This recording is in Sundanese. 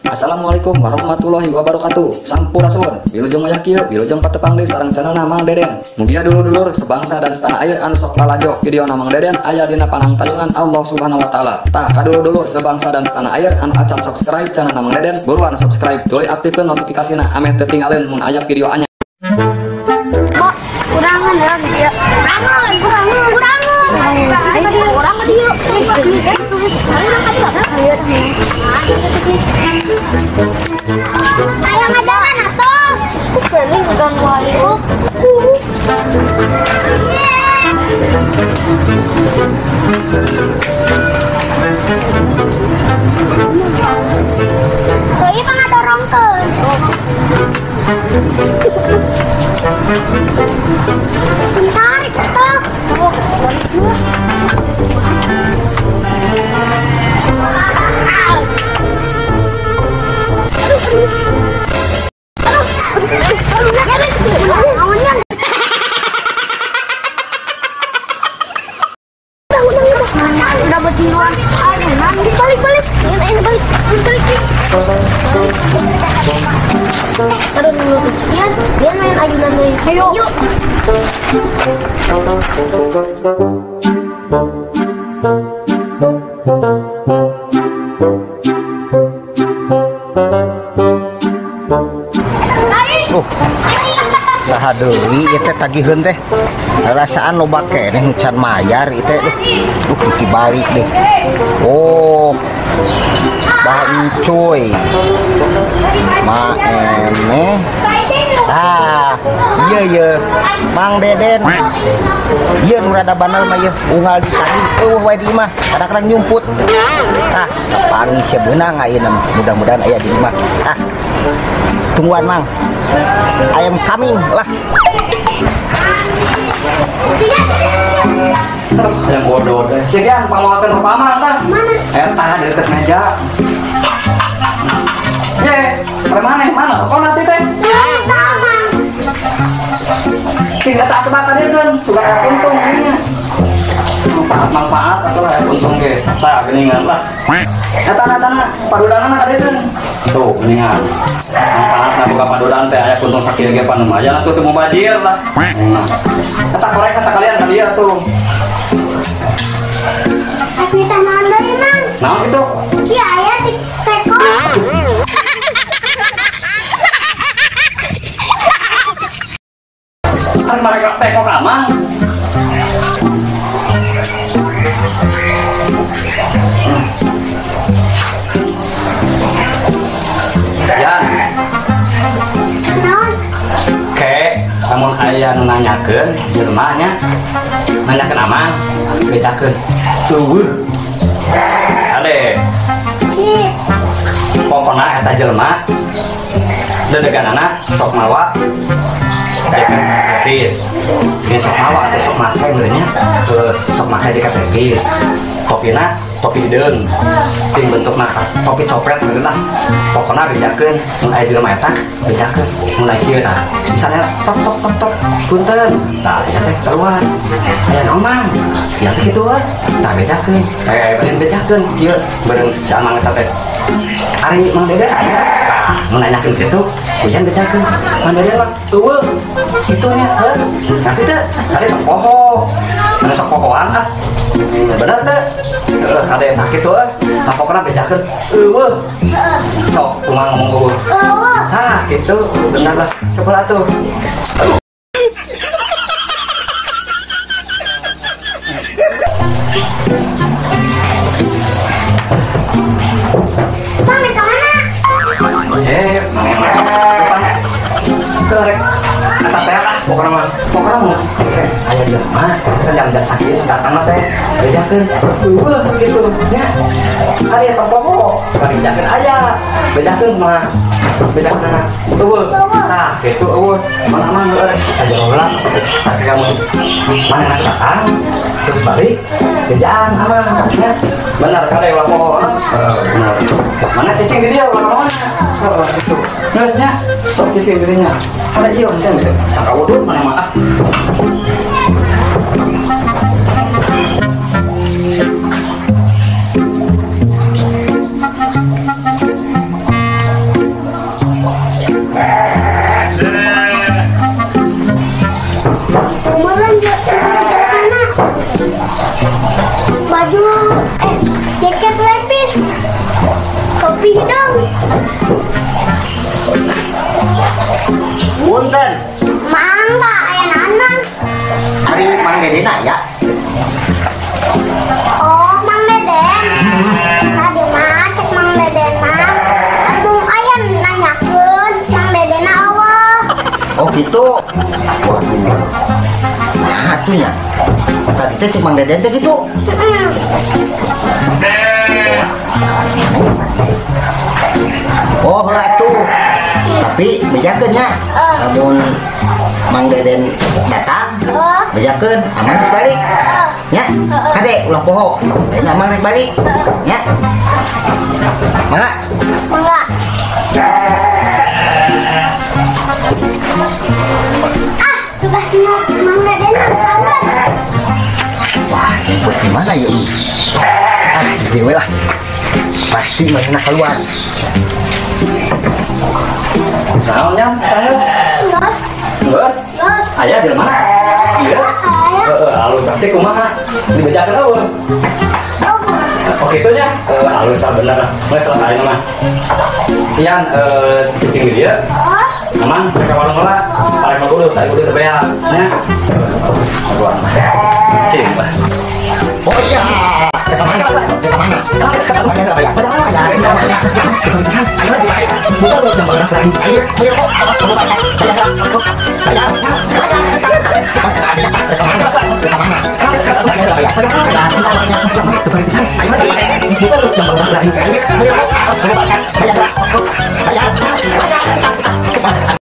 Assalamualaikum warahmatullahi wabarakatuh. Sampurasun. Wilujeng wayah kieu, wilujeng patepang deui sareng channelna Mang Deden. Mugia dulur-dulur sebangsa dan setanah air anu sok lalajo videona Mang Deden aya dina panangtayungan Allah Subhanahu wa taala. Tah kadulur-dulur sebangsa dan setanah air anu acan subscribe channelna Mang Deden, buruan subscribe, tuluy aktifkeun notifikasina ameh teu tinggalin mun aya video anyar. Kok kurangan ya dia. Kurangan, kurangan, kurangan. Kurangan dia. Ayo ngajalan atuh. Paling ganggu ayo. Tuh ieu pangadorongkeun. Tarik atuh. Dia main ayunan deh. Ayo. Saha deui ieu teh tagiheun teh. Rasaan loba keneh nu can mayar ieu teh. Duh, dibalik deh. Oh. Bah encuy. Ma emeh. Ah, iya iya. Mang Deden. Ieu nu rada bandel mah ieu, unggal di tadi eueuh wae di imah, kadang-kadang nyumput. Ah, kapangi sia beunang ayeuna mah. Mudah-mudahan aya di imah. Ah. Tungguan Mang. I am coming lah. Yang bodoh deh. Cekian pamawakeun ka paman tah. Mana? Eta deukeut meja. Ye, mana mana? Kok nanti teh? Tinggal tak sebatan itu kan, suka aya untung nya. Manfaat atau aya untung ge. Tah geuningan lah. Eta tanah padudanana ka dieu. Tuh geuningan. Manfaatna boga padudan teh aya untung sakieu ge pan lumayan atuh teu mubajir lah. Nah. Eta korek sakalian ka dieu tuh. Tapi tanah deui Mang. Naon kitu? Ki aya di teko. Kan mereka teko ka Mang. Yan. Naon? Ke, lamun aya nu nanyakeun jelema nya. Nanyakeun Amang, bejakeun. Eueuh. Ade. Pokona eta jelema dedeganana sok mawa jaket Levi's. Ini sok mawa atau sok make meureunnya. Sok make jaket Levi's. Topina topi hideung. Ting bentukna topi copet meureun lah. Pokona bejakeun mun aya jelema eta bejakeun mun aya kieu tah. Misalnya tok tok tok tok punten. Tah aya teh keluar. Aya naon Mang? Ya teh kitu euy. Tah bejakeun. Beureun bejakeun kieu beureun si Amang eta teh. Ari Mang Dede aya. Tah mun nanyakeun kitu kuyan bejakeun. Mang Dede mah eueuh kitu nya heuh. Nanti teh ari sok poho. Mana sok pohoan ah. Bener teh. Heeh, kade tah kitu euy. Tah pokona bejakeun eueuh. Sok kumaha ngomong eueuh. Eueuh. Tah kitu bener lah. Coba atuh. Bang, ke mana? Mana? Rek eta teh lah pokona mah. Pokona mah aya jelema jam-jam sakieu sok datang mah teh bejakeun. Eueuh kitu nya. Ari eta poho, bari bejakeun aya. Bejakeun mah bejakeun eueuh. Tah kitu eueuh. Mana mah eueuh aja ulang. Tapi kamu mana nasi datang terus balik bejaan aman nya. Bener kade ulah poho. Bener. Mana cicing di dia ulah ka mana? Heeh kitu. Geus nya sok cicing dirinya. Ada ieu bisa bisa sangka wudhu mana mah ah. Baju jaket lepis. Kopi hidung. Punten. Mangga aya naon? Ari Mang Deden aya? Oh, Mang Deden. Tadi mah cek Mang Deden mah. Embung aya nanyakeun Mang Deden eueuh. Oh gitu. Waduh. Nah, atuh nya. Tadi teh cek Mang Deden teh gitu. Oh, heuh atuh. Tapi bejakeun nya. Lamun Mang Deden datang, bejakeun, aman geus balik. Nya, kade ulah poho. Lain aman rek balik. Nya. Mangga. Mangga. Ah, tugasnya Mang Deden bagus. Wah, ini buat gimana ya ini? Ah, dewe lah. Pasti mana keluar. Naon nya, sanes? Geus. Geus. Geus. Aya di mana? Iya. Aya. Heeh, alus cek kumaha? Dibejakeun eueuh. Oh, Oh kitu nya. Alus bener lah. Geus lah ayeuna mah. Ian cicing di dieu. Oh, Aman, mereka warung heula. Arek mah kudu, tadi kudu teu beak. Nya. Keluar. Cing, bah. Oh iya. Ke mana? Ke mana? Ke mana? Bayar.